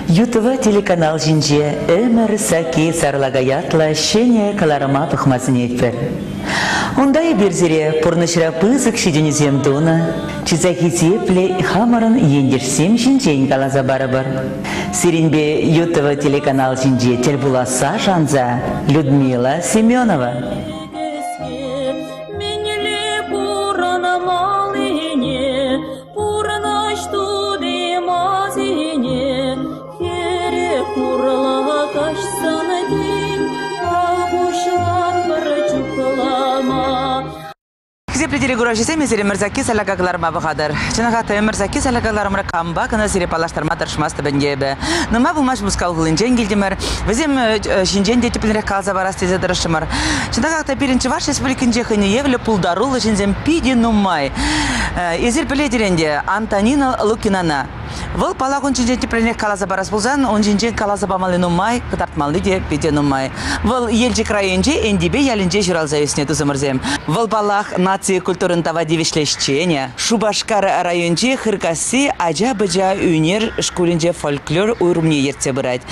Ютва телеканал ҫинче Ӗмӗр сакки сарлака ятлӑ ҫӗнӗ кӑларӑма пӑхма сӗнетпӗр. Унта эпир сире пурнӑҫра пысӑк ҫитӗнӳсем тунӑ, чыса хисеплӗ хамӑрӑн ентешсем ҫинчен каласа парӑпӑр. Сирӗнпе Ютва телеканал ҫинче тӗл пуласса шанса Людмила Семенова. Мӗнле пурӑнмаллине, пурнӑҫ тути-масине хӗре хурлӑ каҫсан тин ал пуҫлатпӑр чухлама. Хисеплӗ телекуравҫӑсем, эсир Ӗмӗрсакки саляка кӑларма пӑхатӑр. Чӑнахах та Ӗмӗрсакки саляка кӑларӑмра кампа кӑна сире паллаштарма тӑрӑшмастӑп ӗнтӗ эпӗ. Нумай пулмасть Мускав хулинчен килтӗмӗр. Вӗсем ҫинчен те тӗплӗнрех каласа парас тесе тӑрӑшрӑмӑр. Чӑнахах та пирӗн Чӑваш Республикинче хӑйне евӗрлӗ пултаруллӑ ҫынсем питӗ нумай. Эсир пӗлетӗр ӗнтӗ Антонина Лукинана. Вӑл паллах ун ҫинчен тӗплӗнрех каласа парас пулсан, ун ҫинчен каласа памалли нумай, кӑтартмалли те питӗ нумай. Вӑл Елчӗк районӗнчи Энтипе ялӗнче ҫуралса ӳснӗ тусӑмӑрсем. Вӑл, паллах, наци культурин тава тивӗҫлӗ ӗҫченӗ. Шупашкар районӗнчи Хыркасси ача-пӑча ӳнер шкулӗнче фольклор уйрӑмне ертсе пырать.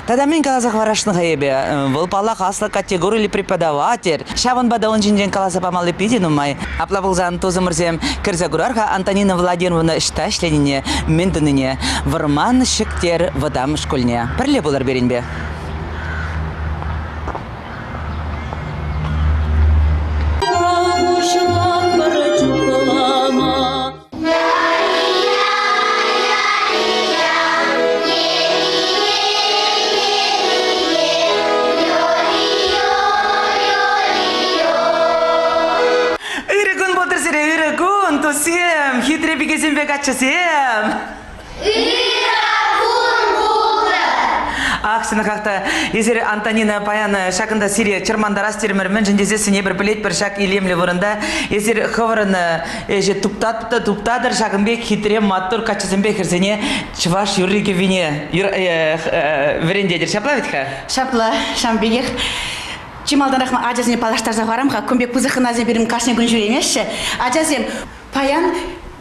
Тата мӗн каласа хӑварасшӑн-ха эпӗ? Вӑл, паллах, аслӑ категориллӗ преподаватель. Ҫавӑнпа та ун ҫинчен каласа памалли питӗ нумай. Апла пулсан, тусӑмӑрсем, кӗрсе курар-ха Антонина Владимировна ӑҫта ӗҫленине, мӗн тунине. Вӑрман Ҫӗктер вӑтам шкулне. Пӗрле пулӑр пирӗнпе. Пуҫлатпӑр чухлама. Ырӑ кун пултӑр сире, ырӑ кун, туссем, хитре пикесемпе каччӑсем. Ах, чӑнахах та, эсир, Антонина, паян ҫакӑнта сире чӑрмантарас терӗмӗр. Мӗншӗн тесессӗн эпир пӗлетпӗр ҫак илемлӗ вырӑнта эсир хӑвӑрӑн ӗҫе туптатӑр ҫакӑн пек хитре маттур каччӑсемпе хӗрсене чӑваш юрри-кӗввине вӗрентетӗр. Ҫапла вӗт-ха? Ҫапла, ҫавӑн пекех. Чи малтанах ачасене паллаштарса хӑварам-ха. Кун пек пысӑк хӑнасем пирӗн кашни кун ҫӳремеҫҫӗ. Ачасем, Паян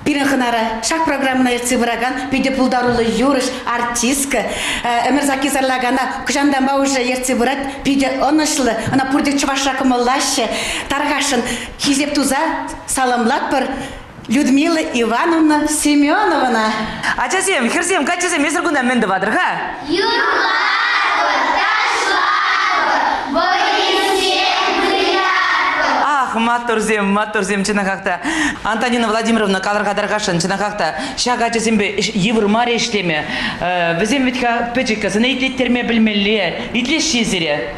пирӗн хӑнара ҫак программӑна ертсе пыракан питӗ пултаруллӑ юрӑҫ, артистка, Ӗмӗрсакки сарлакана кӑҫантанпа уже ертсе пырать, питӗ ӑнӑҫлӑ, ӑна пурте чӑвашра кӑмӑллаҫҫӗ. Тархасшӑн хисеп туса саламлатпӑр Людмила Ивановна Семенована. Ачасем, хӗрсем, каччӑсем, эсир кунта мӗн тӑватӑр-ха? Юрлатпӑр, ташлатпӑр, вӑйӑсем вылятпӑр. Ах, маттурсем, маттурсем, чӑнахах та. Антонина Владимировна калӑр-ха тархасшӑн, чӑнахах та, ҫак ачасемпе йывӑр мар ӗҫлеме. Вӗсем вӗт-ха пӗчӗккӗ, сана итлеттерме пӗлмелле. Итлеҫҫӗ-и сире?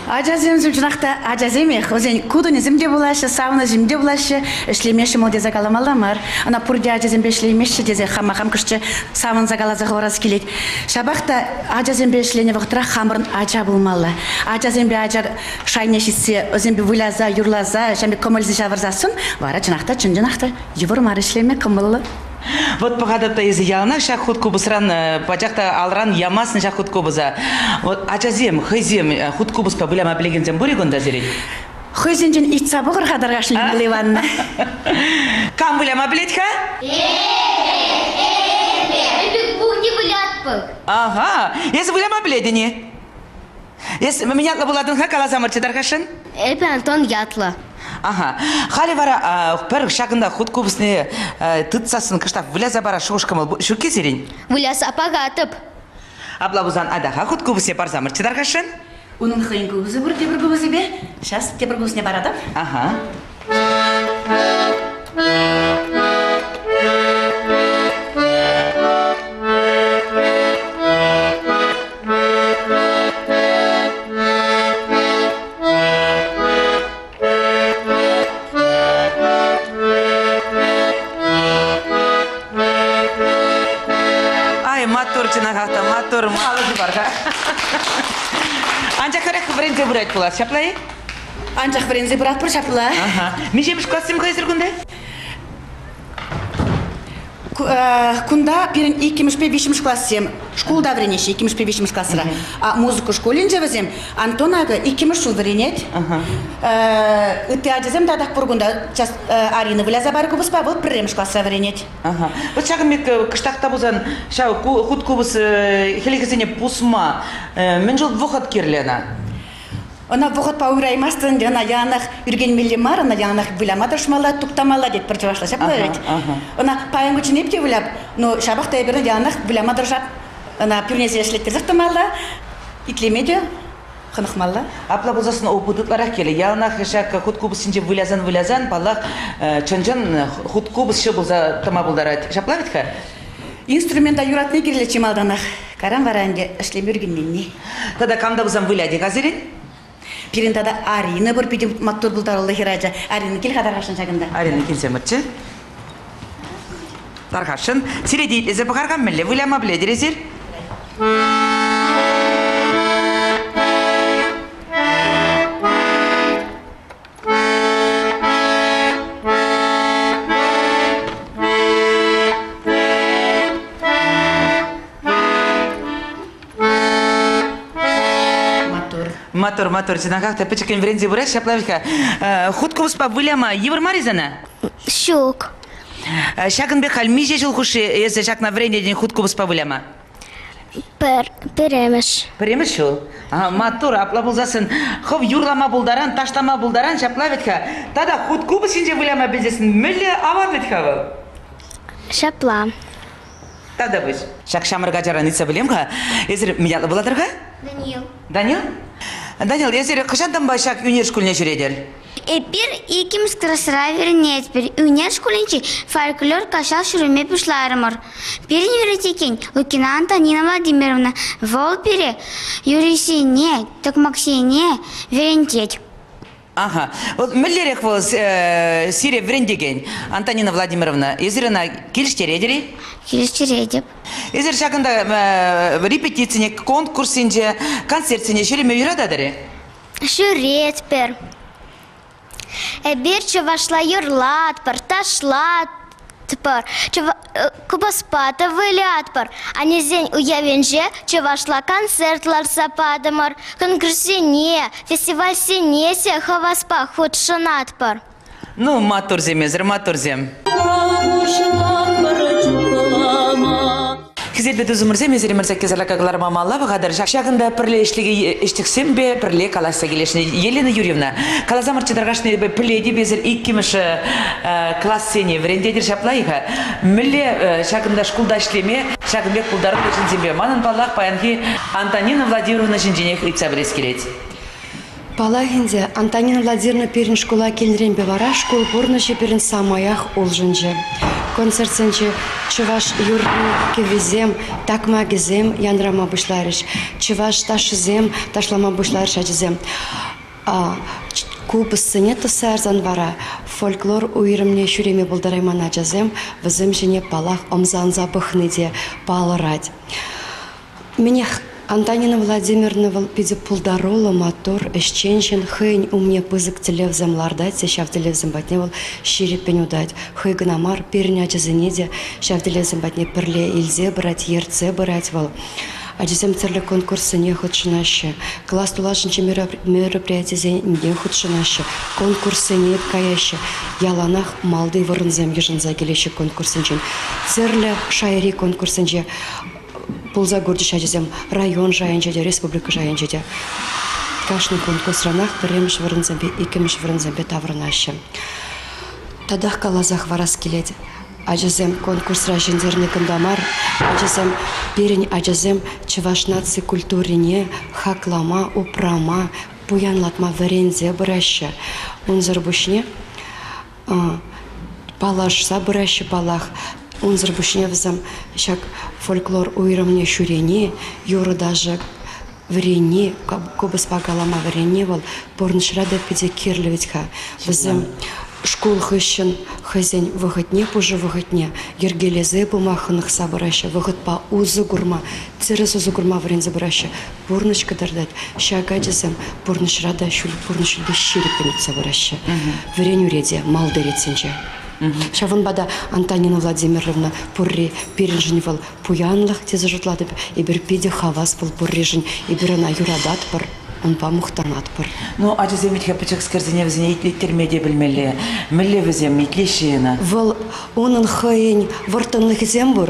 Ачасем чӑнах та ачасемех. Вӗсен кутӑнӗсем те пулаҫҫӗ, савӑнӑҫӗсем те пулаҫҫӗ. Ӗҫлеме ҫӑмӑл тесе каламалла мар. Ӑна пурте ачасемпе ӗҫлеймеҫҫӗ тесе хама хам кӑшчӗ савӑнса каласа хӑварас килет. Ҫапах та ачасемпе ӗҫленӗ вӑхӑтра хамӑрӑн ача пулмалла. Ачасемпе ача шайне ҫитсе, вӗсемпе выляса, юрласа, ҫав пек кӑмӑлсӑр ҫавӑрсассӑн вара чӑнах та, чӑн-чӑнах та йывӑр мар ӗҫлеме, кӑмӑллӑ. Вот пӑхатӑп та эсӗ яланах ҫак хут купӑсран пачах та алран ямастӑн ҫак хут купӑса. Вот ачасем хӑйсем хут купӑспа выляма пӗлекенсем пур-и кунта сирӗн? Хӑйсенчен ыйтса пӑхӑр-ха тархасшӑн, Людмила Ивановна. Кам выляма пӗлет-ха? Эпир пурте вылятпӑр. Ага, эсӗ выляма пӗлетӗн-и? Эс мӗн ятлӑ пулатӑн-ха, каласамӑрччӗ тархасшӑн? Эпӗ Антон ятлӑ. Аха. Халӗ вара пӗр ҫакӑнта хут купӑсне тытсассӑн кӑштах выляса парас шухӑш-кӑмӑл ҫук-и сирӗн? Выляса паратӑп. Апла пулсан атаха хут купӑсне парсамӑрччӗ тархасшӑн. Унӑн хӑйӗн купӑсӗ пур тепӗр купӑсӗпе. Сейчас тепӗр купӑсне паратӑп. Аха. Ай, маттур чӑнахах та, маттур, алӑ пар-ха. Анчах хӗрех вӗренсе пырать пулас, ҫапла-и? Анчах вӗренсе пыратпӑр ҫапла. Ага. Миҫемӗш классем хӑйсӗр кунта? Кунта пирӗн иккӗмӗшпе виҫҫӗмӗш классем шкулта вӗренеҫҫӗ, иккӗмӗшпе виҫҫӗмӗш класра. А музыка шкулӗнче вӗсем Антон акӑ иккӗмӗш ҫул вӗренет. Ытти ачасем татах пур кунта. Сейчас Арина выляса парӗ купӑспа, вӑл пӗрремӗш класра вӗренет. Ага. Вот ҫакӑн пек кӑштах та пулсан ҫав хут купӑс хӗлӗхӗсене пусма мӗн чул вӑхӑт кирлӗ ӑна? Ӑна вӑхӑтпа уйраймастӑн ӗнтӗ, ӑна яланах ӳркенмелле мар, ӑна яланах выляма тӑрӑшмалла, туптамалла тетпӗр чӑвашла ҫапла вӗт. Ӑна паян кунччен эп те выляп, но ҫапах та эпир яланах выляма тӑрӑшап. Ӑна пӳрнесе ӗҫлеттерсех тӑмалла, итлеме те хӑнӑхмалла. Апла пулсассӑн опыт ытларах килӗ. Яланах ҫак хут купӑс ҫинче вылясан-вылясан, паллах, чӑн-чӑн хут купӑсҫӑ пулса тӑма пултарать. Ҫапла вӗт-ха? Инструмента юратни кирлӗ чи малтанах. Кайран вара ӗнтӗ ӗҫлеме ӳркенменни. Тата кам та пулсан вылять-и-ха сирӗн? Пирӗн тата Арина пур, питӗ маттур пултаруллӑ хӗрача. Арина, кил-ха тархасшӑн ҫакӑнта. Арина, килсемӗрччӗ. Тархасшӑн. Сире те итлесе пӑхар-ха, мӗнле выляма пӗлетӗр эсир? Маттур. Маттур, маттур. Чӑнахах та пӗчӗккӗн вӗренсе пырать ҫапла вӗт-ха. Хут купӑспа выляма йывӑр мар-и сана? Ҫук. Ҫакӑн пек халь миҫе ҫул хушши эсӗ ҫакна вӗренетӗн хут купӑспа выляма? Пӗр, пӗрремӗш. Пӗрремӗш ҫул. А, маттур, апла пулсассӑн хӑв юрлама пултаран, ташлама пултаран ҫапла вӗт-ха. Тата хут купӑс ҫинче выляма пӗлсессӗн мӗнле аван вӗт-ха вӑл? Ҫапла. Тата пуҫ. Ҫак ҫамрӑк ачаран ыйтса пӗлем-ха. Эсир мӗн ятлӑ пулатӑр-ха? Даниил. Данил? Данил, эсир хӑҫантанпа ҫак ӳнер шкулне ҫӳретӗр? Эпир иккӗмӗш класра вӗренетпӗр. Ӳнер шкулӗнчи фольклор каҫал ҫӳреме пуҫларӑмӑр. Пирӗн вӗрентекен Лукина Антонина Владимировна вӑл пире юрӑсене, тӑкмаксене вӗрентет. Аха. Вот мӗнлерех вӑл сире вӗрентекен, Антонина Владимировна? Эсир ӑна килӗштеретӗр-и? Килӗштеретӗп. Эсир ҫакӑнта репетицине, конкурссенче, концертсене ҫӳреме юрататӑр-и? Ҫӳретпӗр. Эпир чӑвашла юрлатпӑр, ташлатпӑр, купӑспа та вылятпӑр. Аннесен уявӗнче чӑвашла концерт лартса патӑмӑр, конкурссене, фестивальсене те хаваспах хутшӑнатпӑр. Ну, маттурсем эсир, маттурсем. Хисеплӗ тусӑмӑрсем, эсир Мӑрсакки Сарлака кӑларма малла пӑхатӑр. Ҫакӑнта пӗрле ӗҫлекен ӗҫтӗхсемпе пӗрле калаҫса килӗшнӗ. Елена Юрьевна, каласамӑрччӗ тархасшӑн эпӗ пӗлетӗп эсир иккӗмӗш классене вӗрентетӗр ҫапла-и-ха? Мӗнле ҫакӑнта шкулта ӗҫлеме ҫакӑн пек пултаруллӑ ҫынсемпе? Манӑн, паллах, паянхи Антонина Владимировна ҫинченех ыйтса пӗлес килет. Паллах ӗнтӗ, Антонина Владимировна пирӗн шкула килнӗренпе вара шкул пурнӑҫӗ пирӗн самаях улшӑнчӗ. Концертсенче чӑваш юрри кӗввисем, такмакӗсем янрама пуҫларӗҫ, чӑваш ташшисем ташлама пуҫларӗҫ ачасем. Купӑссене тӑсса ярсан вара фольклор уйрӑмне ҫӳреме пултарайман ачасем вӗсем ҫине паллах ӑмсанса пӑхни те палӑрать. Мӗнех, Антонина Владимировна вӑл питӗ пултаруллӑ, маттур, ӗҫчен ҫын, хӑйӗн умне пысӑк тӗллевсем лартать те ҫав тӗллевсем патне вӑл ҫирӗппӗн утать. Хӑй кӑна мар, пирӗн ачасене те ҫав тӗллевсем патне пӗрле илсе пырать, ертсе пырать вӑл. Ачасем тӗрлӗ конкурссене хутшӑнаҫҫӗ, класс тулашӗнчи мероприятисене хутшӑнаҫҫӗ, конкурссене каяҫҫӗ. Яланах малти вырӑнсем йышӑнса килеҫҫӗ конкурссенчен. Тӗрлӗ шайри конкурссенче пулса курчӗҫ ачасем район шайӗнче те, республика шайӗнче те. Кашни конкурсранах пӗрремӗш вырӑнсемпе иккӗмӗш вырӑнсемпе таврӑнаҫҫӗ. Татах каласа хӑварас килет. Ачасем конкурсра ҫӗнтернӗ кӑнта мар, ачасем, пирӗн ачасем чӑваш наци культурине хаклама, упрама, пуянлатма вӗренсе пыраҫҫӗ. Унсӑр пуҫне паллашса пыраҫҫӗ паллах. Унсӑр пуҫне вӗсем ҫак фольклор уйрӑмне ҫӳрени, юрӑ-ташӑ вӗренни, купӑспа калама вӗренни вӑл пурнӑҫра та питӗ кирлӗ вӗт-ха. Вӗсем шкул хыҫҫӑн хӑйсен вӑхӑтне, пушӑ вӑхӑтне йӗркелесе пыма хӑнӑхса пыраҫҫӗ, вӑхӑтпа усӑ курма, тӗрӗс усӑ курма вӗренсе пыраҫҫӗ. Пурнӑҫ кӑтартать. Ҫак ачасем пурнӑҫра та ҫул пурнӑҫӗпе ҫирӗппӗн утса пыраҫҫӗ. Вӗренӳре те малти ретсенче. Ҫавӑнпа та Антонина Владимировна пурри пирӗншӗн вӑл пуянлӑх тесе шутлатӑп. Эпир питӗ хавас вӑл пурришӗн. Эпир ӑна юрататпӑр, унпа мухтанатпӑр. Ну, ачасем вӗт-ха пӗчӗкскерсене вӗсене итлеттерме те пӗлмелле. Мӗнле вӗсем итлеҫҫӗ ӑна? Вӑл унӑн хӑйӗн вӑрттӑнлӑхӗсем пур.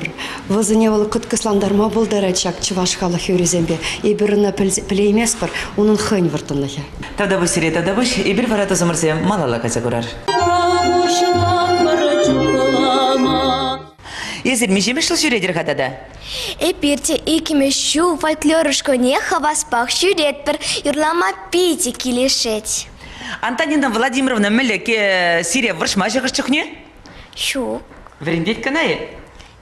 Вӗсене вӑл кӑткӑслантарма пултарать ҫак чӑваш халӑх юррисемпе. Эпир ӑна пӗлейместпӗр. Унӑн хӑйӗн вӑрттӑнлӑхӗ. Тавтапуҫ сире, тавтапуҫ. Эпир вара тусӑмӑрсем малалла кайса курар. Эсир миҫемӗш ҫул ҫӳретӗр-ха тата? Эпир те иккӗмӗш ҫул фольклор ушкӑнне хаваспах ҫӳретпӗр. Юрлама питӗ килӗшет. Антонина Владимировна мӗнле сире вӑрҫмаҫҫӗ хӑш чухне? Ҫук. Вӗрентет кӑна-и?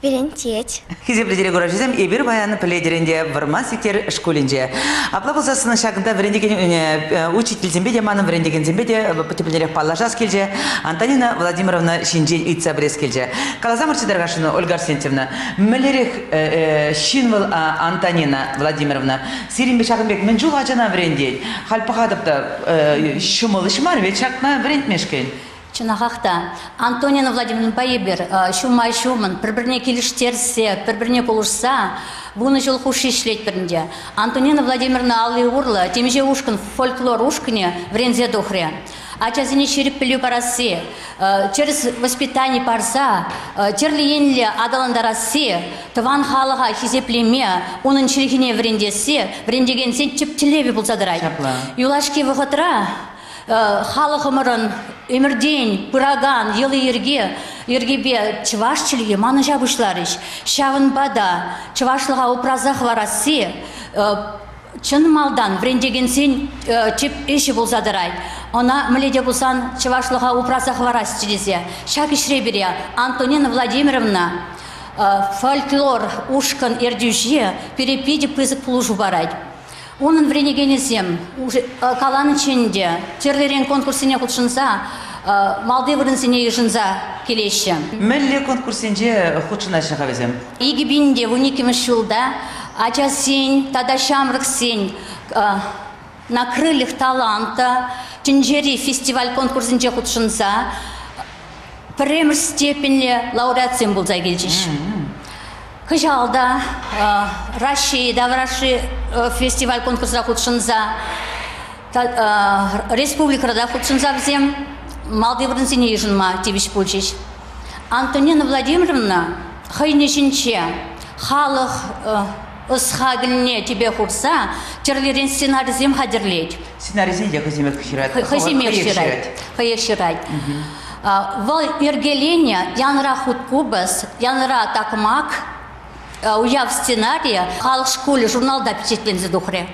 Вӗрентет. Хисеплӗ телекуравҫӑсем, эпир паян пӗлетӗр ӗнтӗ Вӑрман Сиктер шкулӗнче. Апла пулсассӑн ҫакӑнта вӗрентекен учительсемпе те, манӑн вӗрентекенсемпе те тӗплӗнрех паллашас килчӗ. Антонина Владимировна ҫинчен ыйтса пӗлес килчӗ. Каласамӑрччӗ тархасшӑн, Ольга Арсентьевна, мӗнлерех ҫын вӑл Антонина Владимировна? Сирӗнпе ҫакӑн пек мӗн чул ачана вӗрентет? Халь пӑхатӑп та, ҫӑмӑл ӗҫ мар вӗт ҫакна вӗрентмешкӗн. Чӑнахах та, Антонина Владимировнӑпа эпир ҫума-ҫумӑн пӗр-пӗрне килӗштерсе, пӗр-пӗрне пулӑшса вунӑ ҫул хушши ӗҫлетпӗр ӗнтӗ. Антонина Владимировна алли урлӑ темиҫе ушкӑн фольклор ушкӑнӗ вӗренсе тухрӗ. Ачасене ҫирӗп пӗлӳ парасси, тӗрӗс воспитани парса тӗрлӗ енлӗ аталантарасси, тӑван халӑха хисеплеме, унӑн чӗлхине вӗрентесси вӗрентекенсен тӗп тӗллевӗ пулса тӑрать. Ҫапла. Юлашки вӑхӑтра халӑхӑмӑрӑн ӗмӗртен пыракан йӑли-йӗрке йӗркипе чӑваш чӗлхи манӑҫа пуҫларӗҫ. Ҫавӑнпа та чӑвашлӑха упраса хӑварасси чӑн малтан вӗрентекенсен тӗп ӗҫӗ пулса тӑрать. Ӑна мӗнле те пулсан чӑвашлӑха упраса хӑварасчӗ тесе. Ҫак ӗҫре пире Антонина Владимировна фольклор ушкӑн ертӳҫи пире питӗ пысӑк пулӑшу парать. Унӑн вӗренекенӗсем каланӑччӗ ӗнтӗ, тӗрлӗрен конкурссене хутшӑнса малти вырӑнсене йышӑнса килеҫҫӗ. Мӗнле конкурссенче хутшӑнаҫҫӗ-ха вӗсем? 2012 ҫулта ачасен тата ҫамрӑксен «На крыльях таланта» тӗнчери фестиваль конкурсӗнче хутшӑнса пӗрремӗш степеньлӗ лауреатсем пулса килчӗҫ. Кӑҫал та Раҫҫей тавраши фестиваль-конкурса хутшӑнса, республикӑра та хутшӑнса вӗсем малти вырӑнсене йышӑнма тивӗҫ пулчӗҫ. Антонина Владимировна хӑйӗн ӗҫӗнче халӑх ӑс-хакӑлне тӗпе хурса тӗрлӗрен сценарисем хатӗрлет. Сценарисене те хӑйсемех ҫырать. Хӑйсемех ҫырать. Хӑех ҫырать. Вӑл йӗркеленӗ Янра хут купӑс, Янра такмак уяв сценарийӗ Халӑх шкулӗ журналта пичетленсе тухрӗ.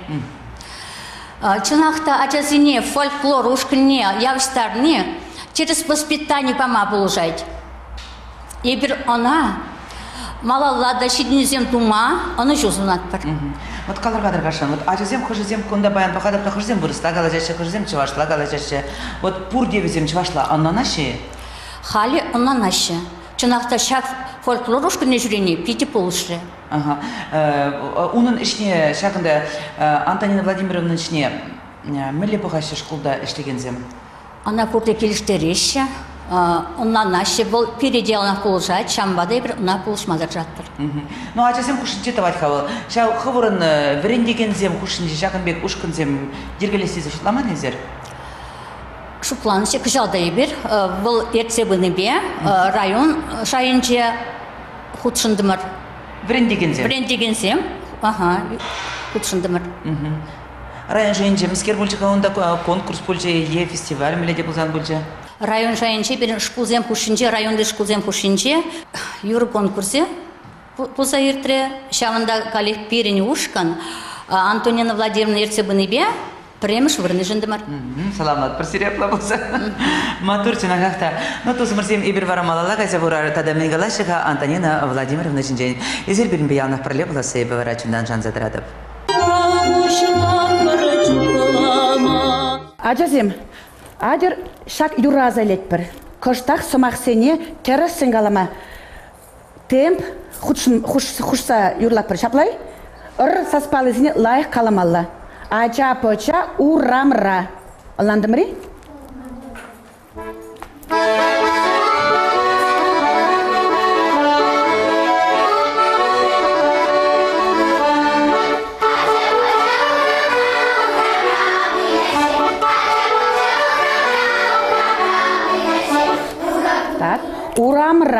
Чӑнах та ачасене фольклор ушкӑнне явӑҫтарни тӗрӗс воспитани пама пулӑшать. Эпир ӑна малалла та ҫитӗнӳсем тума ӑнӑҫу сунатпӑр. Вот калӑр-ха Тархасшан, вот ачасем хӑшӗсем кунта паян пӑхатӑп та хӑшӗсем вырӑсла калаҫаҫҫӗ, хӑшӗсем чӑвашла калаҫаҫҫӗ. Вот пурте вӗсем чӑвашла ӑнланаҫҫӗ-и? Халӗ ӑнланаҫҫӗ. Чӑнах та ҫак фольклор ушкӑнне ҫӳрени питӗ пулӑшрӗ. Ага. Унӑн ӗҫне ҫакӑнта Антонина Владимировнӑн ӗҫне мӗнле пӑхаҫҫӗ шкулта ӗҫлекенсем? Ӑна пурте килӗштереҫҫӗ, ӑнланаҫҫӗ. Вӑл пире те яланах пулӑшать, ҫавӑнпа та эпир ӑна пулӑшма тӑрӑшатпӑр. Ну, ачасем хушшинче тӑвать-ха вӑл. Ҫав хӑвӑрӑн вӗрентекенсем хушшинче ҫакӑн пек ушкӑнсем йӗркелес тесе шутламан эсир? Шутланӑччӗ. Кӑҫал та эпир вӑл ертсе пынипе район шайӗнче хутшӑнтӑмӑр. Вӗрентекенсем? Вӗрентекенсем, ага, хутшӑнтӑмӑр. Район шайӗнче мӗскер пулчӗ-ха унта конкурс пулчӗ е фестиваль мӗнле те пулсан пулчӗ? Район шайӗнче пирӗн шкулсем хушшинче, районти шкулсем хушшинче юрӑ конкурсӗ пулса иртрӗ. Ҫавӑнта каллех пирӗн ушкӑн Антонина Владимировна ертсе пынипе пӗрремӗш вырӑн йышӑнтӑмӑр. Саламлатпӑр сире апла пулса. Маттур чӑнахах та. Ну, тусӑмӑрсем, эпир вара малалла кайса пырар. Тата мӗн калаҫҫӗ-ха Антонина Владимировна ҫинчен? Эсир пирӗнпе яланах пӗрле пуласса эпӗ вара чунтан шанса тӑратӑп. Ачасем, атьӑр ҫак юрра аса илетпӗр. Кӑштах сӑмахсене тӗрӗссӗн калама темп хушса юрлатпӑр. Ҫапла-и? Ыр саспаллисене лайӑх каламалла. Ача-пӑча урамра. Ӑнлантӑмӑр-и?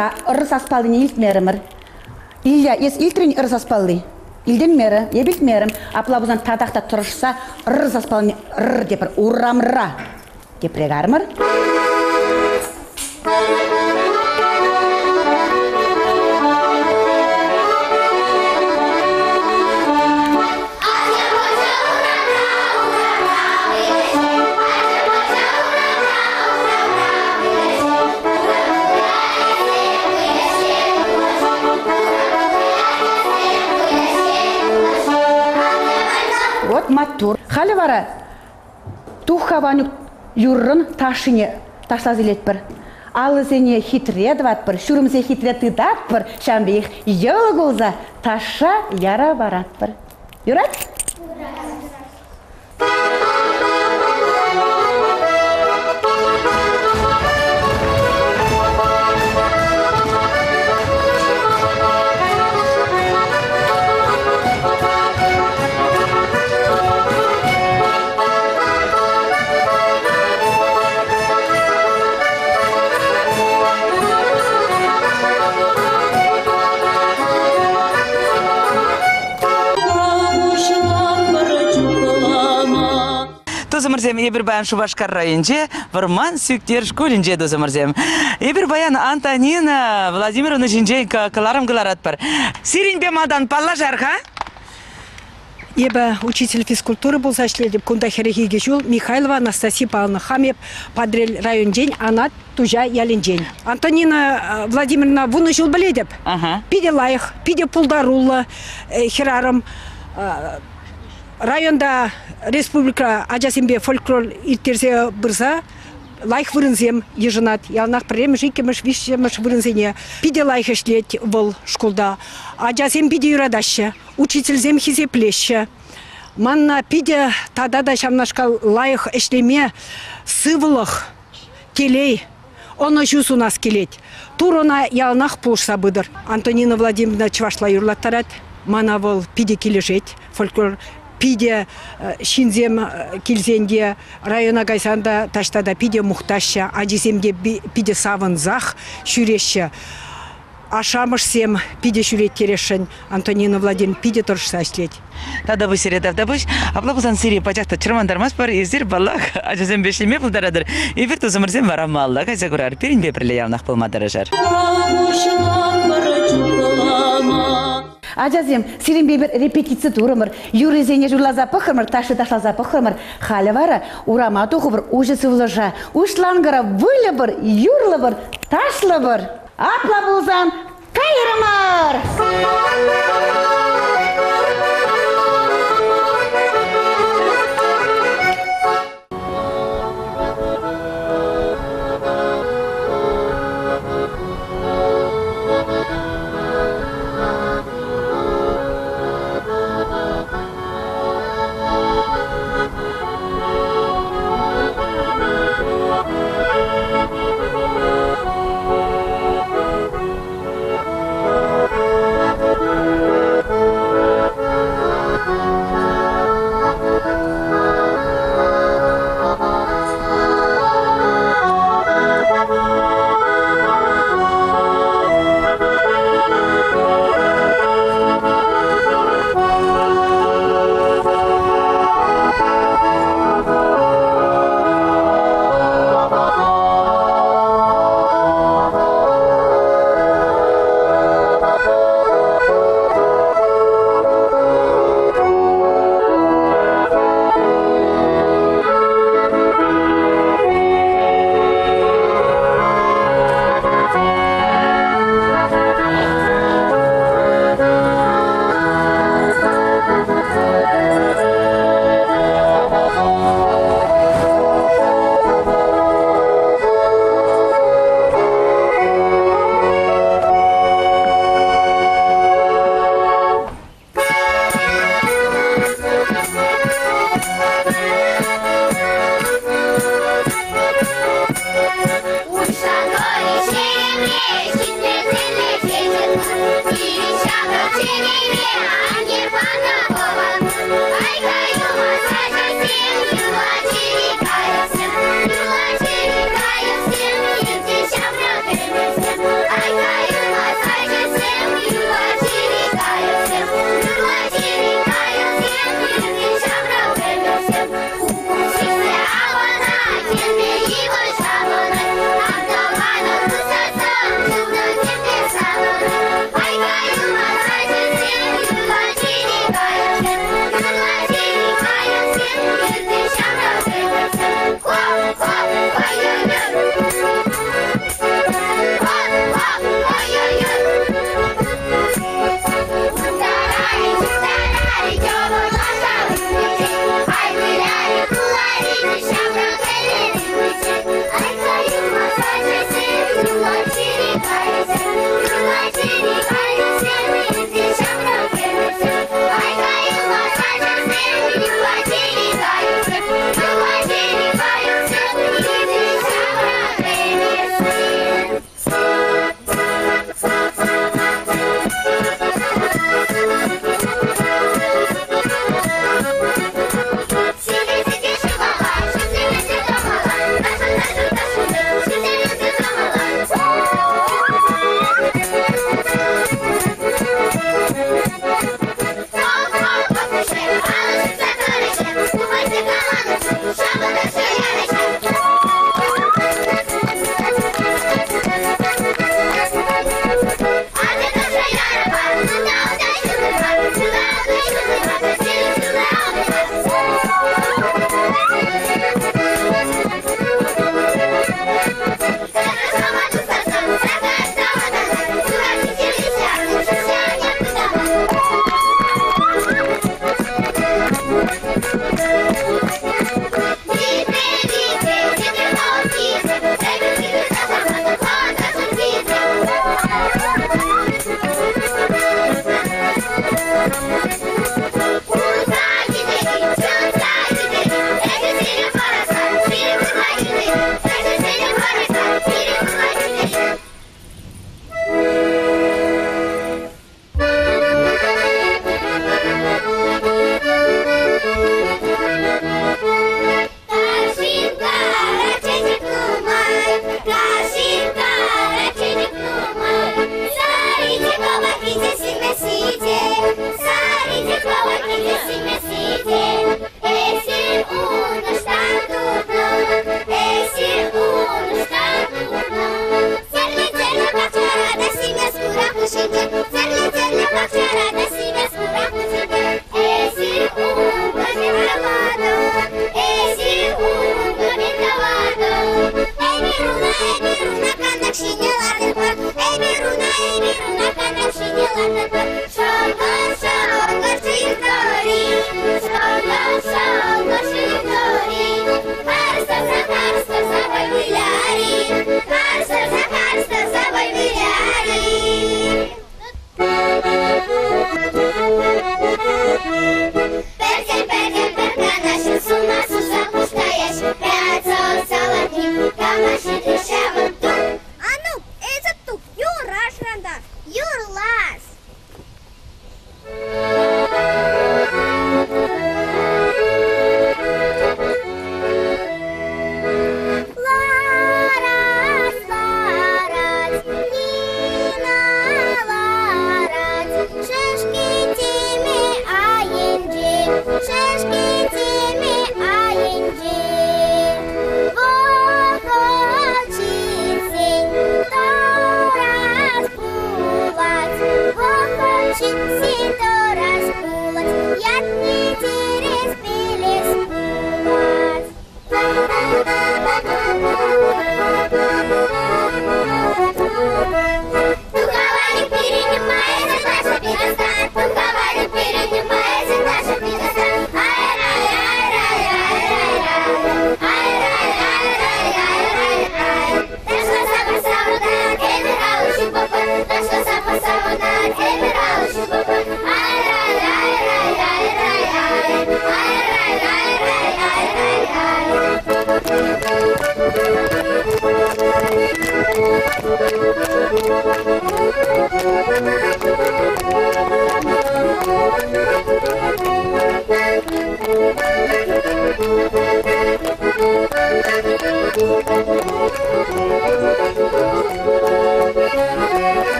Урамра ыр саспаллине илтмерӗмӗр. Илья, эс илтрӗн ыр саспалли? Илтӗнмерӗ, эп илтмерӗм. Апла пулсан татах та тӑрӑшса ыр саспаллине р тепӗр урамра тепре кармӑр. Вот маттур. Халӗ вара Тухха Ванюк юррӑн ташшине ташласа илетпӗр. Алӑсене хитре тӑватпӑр, ҫурӑмсене хитре тытатпӑр, ҫавӑн пекех йӑл кулса ташша яра паратпӑр. Юрать? Тусӑмӑрсем, эпир паян Шупашкар районӗнче Вӑрман Сӳктер шкулӗнче тусӑмӑрсем. Эпир паян Антонина Владимировна ҫинчен кӑларӑм кӑларатпӑр. Сирӗнпе малтан паллашар-ха. Эпӗ учитель физкультуры пулса ӗҫлетӗп. Кунта 42 ҫул Михайлова Анастасия Павловна. Хам эп Патрел районӗнчен, Анат Туҫа ялӗнчен. Антонина Владимировна вунӑ ҫул пӗлетӗп. Питӗ лайӑх, питӗ пултаруллӑ хӗрарӑм. Районта, республикӑра ачасемпе фольклор ирттерсе пырса лайӑх вырӑнсем йышӑнать. Яланах пӗрремӗш, иккӗмӗш, виҫҫӗмӗш вырӑнсене. Питӗ лайӑх ӗҫлет вӑл шкулта. Ачасем питӗ юратаҫҫӗ. Учительсем хисеплеҫҫӗ. Манна питӗ тата та ҫавнашкал лайӑх ӗҫлеме сывлӑх, телей, ӑнӑҫу сунас килет. Турӑ ӑна яланах пулӑшса пытӑр. Антонина Владимировна чӑвашла юрлаттарать. Мана вӑл питӗ килӗшет. Фольклор питӗ ҫынсем килсен те, района кайсан та таҫта та питӗ мухтаҫҫӗ. Ачисем те питӗ савӑнсах ҫӳреҫҫӗ. Ашшӗ-амӑшсем питӗ ҫӳреттересшӗн. Антонина Владимировна питӗ тӑрӑшса ӗҫлет. Тавтапуҫ сире, тавтапуҫ. Апла пулсан сире пачах та чӑрмантармастпӑр. Эсир, паллах, ачасемпе ӗҫлеме пултаратӑр. Эпир тусӑмӑрсем вара малалла кайса курар. Пирӗнпе пӗрле яланах пулма тӑрӑшӑр. Ачасем, сирӗнпе эпир репетици турӑмӑр, юррисене юрласа пӑхрӑмӑр, ташши ташласа пӑхрӑмӑр. Халӗ вара урама тухӑпӑр, уҫӑ сывлӑша, уҫланкӑра выльӑпӑр, юрлӑпӑр, ташлӑпӑр. Апла пулсан кайрӑмӑр! Thank you.